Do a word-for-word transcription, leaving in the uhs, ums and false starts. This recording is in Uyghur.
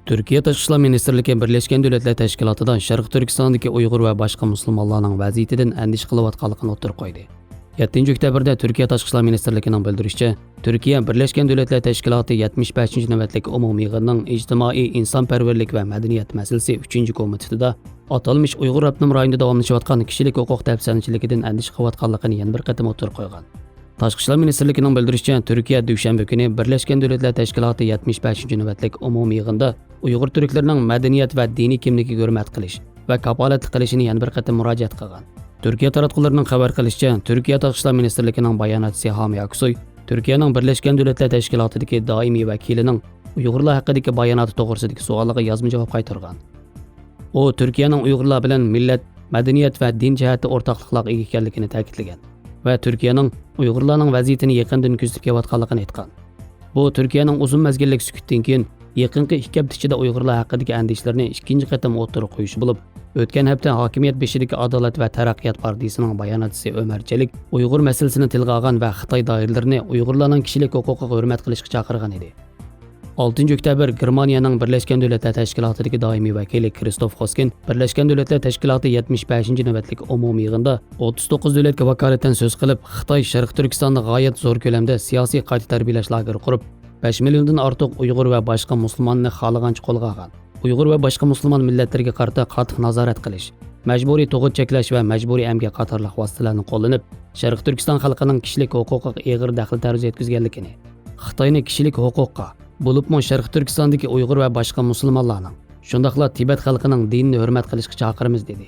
تۈركىيە تاشقى ئىشلار مىنىستىرلىكى بىرلەشكەن دۆلەتلەر تەشكىلاتىدا شەرقىي تۈركىستاندىكى ئۇيغۇر ۋە باشقا مۇسۇلمانلارنىڭ ۋەزىيىتىدىن ئەندىشە قىلىۋاتقانلىقىنى ئوتتۇرىغا قويدى. يەتتىنچى ئۆكتەبىردە تۈركىيە تاشقى ئىشلار مىنىستىرلىكىنىڭ بىلدۈرۈشىچە، تۈركىيە بىرلەشكەن دۆلەتلەر تەشكىلاتى يەتمىش بەشىنچى نۆۋەتلىك ئومۇمىي يىغىنىنىڭ ئىجتىمائىي، ئىنسانپەرۋەرلىك ۋە مەدەنىيەت مەسىلىسى ئۈچىنچى كومىتېتىدا ئاتالمىش ئۇيغۇر ئاپتونوم رايونىدا داۋاملىشىۋاتقان كىشىلىك ھوقۇق دەپسەندىچىلىكىدىن ئەندىشە قىلىۋاتقانلىقىنى يەنە بىر قېتىم ئوتتۇرىغا قويغان. تاشقى ئىشلار مىنىستىرلىكىنىڭ بىلدۈرۈشىچە، تۈركىيە دۈشەنبە كۈنى بىرلەشكەن دۆلەتلەر تەشكىلاتى يەتمىش بەشىنچى نۆۋەتلىك ئومۇمىي يىغىندا ئۇيغۇر تۈركلىرىنىڭ مەدەنىيەت ۋە دىنىي كىملىكىگە ھۆرمەت قىلىش ۋە كاپالەتلىك قىلىشىنى يەنە بىر قېتىم مۇراجىئەت قىلغان. تۈركىيە تاراتقۇلىرىنىڭ خەۋەر قىلىشىچە، تۈركىيە تاشقى ئىشلار مىنىستىرلىكىنىڭ باياناتچىسى ھامى ئاكسوي تۈركىيەنىڭ بىرلەشكەن دۆلەتلەر تەشكىلاتىدىكى دائىمىي ۋەكىلىنىڭ ئۇيغۇرلار ھەققىدىكى باياناتى توغرىسىدىكى سوئالىغا يازما جاۋاب قايتۇرغان. ئۇ تۈركىيەنىڭ ئۇيغۇرلار بىلەن مىللەت، مەدەنىيەت ۋە دىن جەھەتتە ئورتاقلىقلارغا ئىگە ئىكەنلىكىنى تەكىتلىگەن ۋە تۈركىيەنىڭ ئۇيغۇرلارنىڭ ۋەزىيىتىنى يېقىندىن كۆزىتىپ كېلىۋاتقانلىقىنى ئېيتقان. بۇ تۈركىيەنىڭ ئۇزۇن مەزگىللىك سۈكۈتتىن كېيىن يېقىنقى ئىككى ھەپتە ئىچىدە ئۇيغۇرلار ھەققىدىكى ئەندىشىلىرىنى ئىككىنچى قېتىم ئوتتۇرىغا قويۇشى بولۇپ، ئۆتكەن ھەپتە ھاكىمىيەت بېشىدىكى ئادالەت ۋە تەرەققىيات پارتىيىسىنىڭ باياناتچىسى ئۆمەر چېلىك ئۇيغۇر مەسىلىسىنى تىلغا ئالغان ۋە خىتاي دائىرىلىرىنى ئۇيغۇرلارنىڭ كىشىلىك ھوقۇقىغا ھۆرمەت قىلىشقا چاقىرغان ئىدى. ئالتىنچى ئۆكتەبىر گېرمانىيەنىڭ بىرلەشكەن دۆلەتلەر تەشكىلاتىدىكى دائىمىي ۋەكىلى كرىستوف خوسكىن بىرلەشكەن دۆلەتلەر تەشكىلاتى يەتمىش بەشىنچى نۆۋەتلىك ئومۇمىي يىغىندا ئوتتۇز توققۇز دۆلەتكە ۋاكالىتەن سۆز قىلىپ، خىتاي شەرقىي تۈركىستاندا غايەت زور كۆلەمدە سىياسىي قايتا تەربىيەلەش لاگېرى قۇرۇپ، بەش مىليوندىن ئارتۇق ئۇيغۇر ۋە باشقا مۇسۇلماننى خالىغانچە قولغا ئالغان. ئۇيغۇر ۋە باشقا مۇسۇلمان مىللەتلەرگە قارىتا قاتتىق نازارەت قىلىش، مەجبۇرىي تۇغۇت چەكلەش ۋە مەجبۇرىي ئەمگەك قاتارلىق ۋاسىتىلەرنى قوللىنىپ، شەرقىي تۈركىستان خەلقىنىڭ كىشىلىك ھوقۇقىغا ئېغىر دەخلى تەرۇز يەتكۈزگەنلىكىنى، خىتاينى كىشىلىك ھوقۇققا، بولۇپمۇ شەرقىي تۈركىستاندىكى ئۇيغۇر ۋە باشقا مۇسۇلمانلارنىڭ، شۇنداقلا تىبەت خەلقىنىڭ دىنىنى ھۆرمەت قىلىشقا چاقىرىمىز، دېدى.